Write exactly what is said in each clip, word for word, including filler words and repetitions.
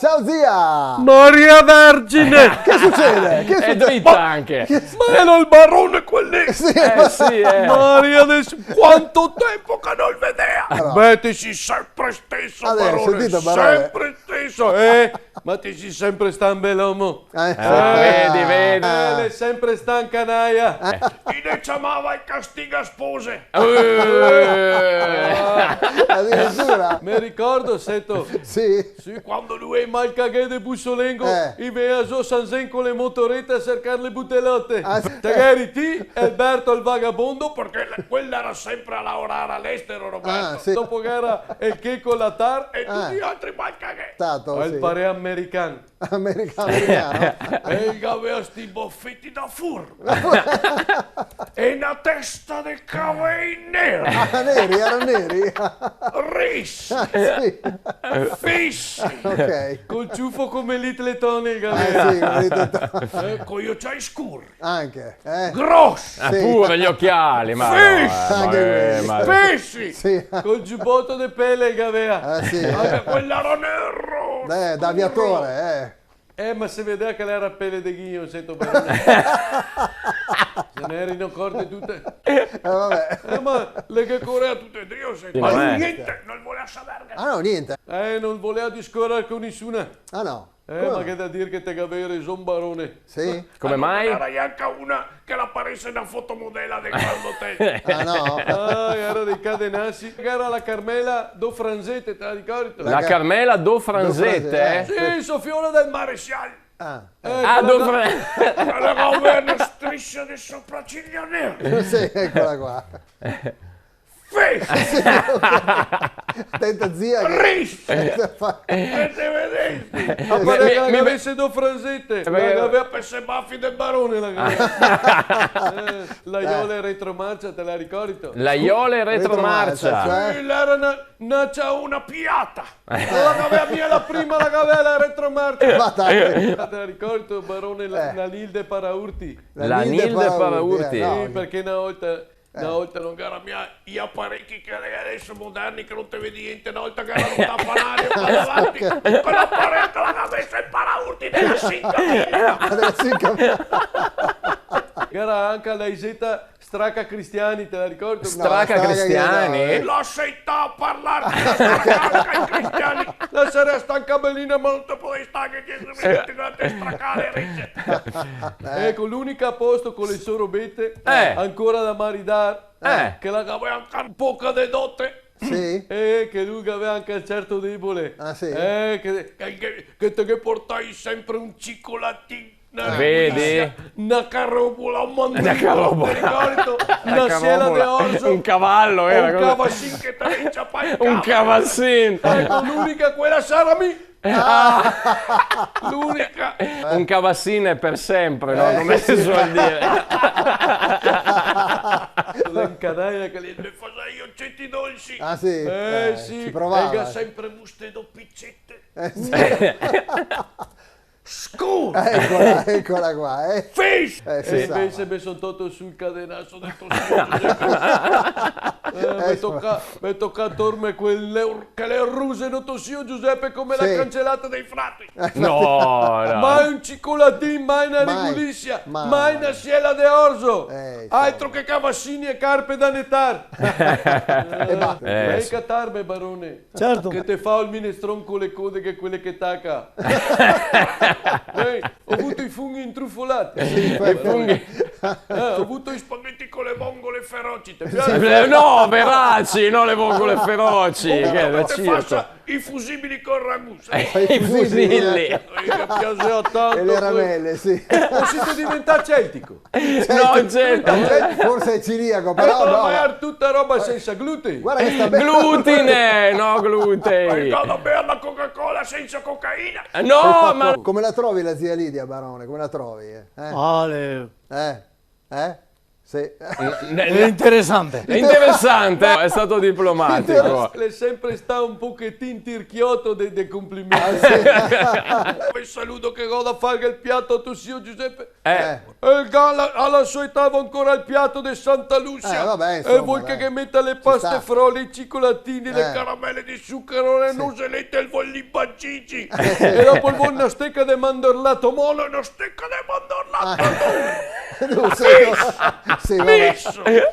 Ciao, zia! Maria Vergine! Che sucede? Che sucede? È dritta anche. Ma, che s-, ma era el barone quel lì? Sì, eh, ma sì, eh. Maria de-, quanto tempo che no el vedea! Però. Beh, te si sempre steso, barone, sentito, barone? Sempre steso, eh? Ma te si sempre stà un bel omo. Eh. Ah, vedi, vedi. Eh, l'è sempre stà un canaia. Eh. I ne ciamava i castigaspose. Eh. Adiritura. Me ricordo, seto. Sì. Sì, quando lu e Malcaghè de Bussolengo, eh, i vea zo San Zen co le motorete a sercar le butelote. Ah, sì. Te ghe eri ti, Alberto el vagabondo, parché la-, quel l'era sempre a laorar a l'estero, Roberto. Ah, sì. Dopo ghe era el Checo Latar e tuti i altri Malcaghè. Stato, sì. El parea american. Americano, americano. E el gavea sti bofeti da furbo. E na testa de cavei neri. Ah, neri, era neri. Risi. Ah, sì. Fisi. Ok. Col ciufo come Little Tony el gavea. Eh, sì, come Little Tony. Eh, coi ociai scuri. Anche, eh? Grosi. Ah, sì. Pure gli occhiali, ma no, eh, ma, eh, ma Fisi. Sì. Col giuboto de pele el gavea. Eh, sì. Anche quel l'era nero. Eh, da aviatore, eh. Eh, ma se vedea che l'era pele de ghigno, seto, barone. Se ne erino acorte tute. Eh, vabbè. Eh, ma le ghe corea tute drio, seto. Sì, ma no, eh, gnente, no volea saver. Ah, no, gnente. Eh, no volea discorer co nisuna. Ah, no. Eh, ma gh'è da dir che te gavei reson, barone. Sì? Come mai? Ma no ghe n'era gnanca una che la parese na fotomodela de quando te... Ah, no? Ah, era dei cadenasi. Era la Carmela do Franzete, te la ricordi? La Car-, la Carmela do Franzete, eh? Sì, so fiola del maresial. Ah. Eh, ah, quela do Fra-, quela che gavea na strisia de sopraciglia nera. Sì, ecola qua. Fis! Tenta zia che... Ris! Che te vedesti! Ma mi, mi, mi gavese do Franzete, eh, ma la gavea par i bafi del barone, la gavea. Eh, la Iole retromarcia, te la ricordi? La Iole retromarcia. Retromarcia, cioè? Sì, l'era na, na ciaona piata. No la gavea mia la prima, la gavea la retromarcia. Ma dai. Te la ricordi, barone, la, eh, la Nilde Paraurti? La Nilde Paraurti, eh, no. Sì, parché na volta Eh. Na volta no ghe era mia i aparechi che adeso moderni che no te vedi gnente, na volta ghe era un tapanario qua davanti, co l'apareto la gavea meso i paraurti dela Sinca mila. Dela Sinca mila. Ghe era anca la Iseta Stracacristiani, te la ricordi? No, Stracacristiani. Lasala parlar, che straca anca i cristiani. La sarà stanca belina, ma no te podei star che Gesù mi te stracare, dixe. Eh. Eco, l'unica posto co le so robete, eh, ancora da maridar, eh, che la gavea anca un poca de dote. Sì. Eh, che lu gavea anca un certo debole. Ah, sì? Eh, che, che, che, che te ghe portai sempre un cicolatin, na... Vedi? Regolissia, na carobola, un mandelin, te ricordi? Na carobola. Na siela de orzo. Un cavalo, o un cavasin che te ghe ciapai. Un cavasin. Eco, l'unica, quela sera mi Ah! L'unica. Un cavasin par sempre, no? Eh, come se suol dire. L'è un canaia che li, li fasea i oceti dolsi. Ah, sì? Eh, eh, sì. Ci provava. E el ga sempre vusto do picete. Eh, sì. Scuro! Ecola, ecola qua, eh. Fis! Eh, sì. E invese me son tolto su el cadenaso de to zio Giusepe. Eh, me toca, me toca torme quel, che le ruse de to zio Giusepe come la cancelata dei frati. No, no. Mai un cicolatin, mai na regolissia, mai na siela de orzo. Eh, insoma. Altro che cavasini e carpe da netar. E basta. Eh, sì. Vien catarme, barone. Certo. Che te fao el minestron co le code che quele che taca. Eh, go vuto i funghi intrufolati. Sì, i funghi. Eh, go vuto i spagheti co le vongole feroci, te piaxe? Eh, no, veraci, no le vongole feroci, che te fao i fusibili col ragù. I fusibili. Eh, che piaxea tanto. E le ramele, sì. O sito diventà celtico? No, certo. Forse è celiaco, però no. Magnar tuta roba sensa gluten. Guarda che sta bene. Glutine, no gluten. Ricordo bene la Coca-Cola sensa cocaina. Eh, no, ma come la trovi la zia Lidia, barone? Come la trovi, eh? Eh? Ale. Eh? Eh? Sì. È interessante. È interessante, è stato diplomatico. L'è sempre stà un pochetin tirchioto de, de complimenti. Ah, sì. El saludo che go da far el piato a to zio Giuseppe. Eh. Eh. E el ga-, la, a la so età el vol ancora el piato de Santa Lucia. Eh, va ben, insoma, dai. E el vol che ghe meta le paste frole, i cicolatini, le caramele de zucaro, le noselete, el vol i bagigi. E dopo el vol na steca de mandorlato, molo, na steca de mandorlato. Ah. Sì, sì, va ben.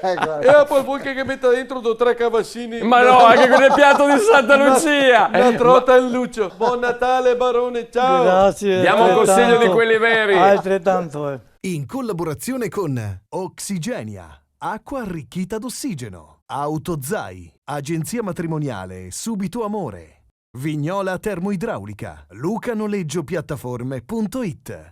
Eco. E dopo el vol che ghe meta dentro do tre cavasini. Ma no, anche con el piato di Santa Lucia. Na, na trota in lucio. Buon Natale, barone, ciao. Grazie, altrettanto. Diamo un consiglio di quelli veri. Altrettanto, eh. In collaborazione con Oxygenia, acqua arricchita d'ossigeno, Autozai, agenzia matrimoniale Subito Amore, Vignola Termoidraulica, Luca Noleggio Piattaforme punto it.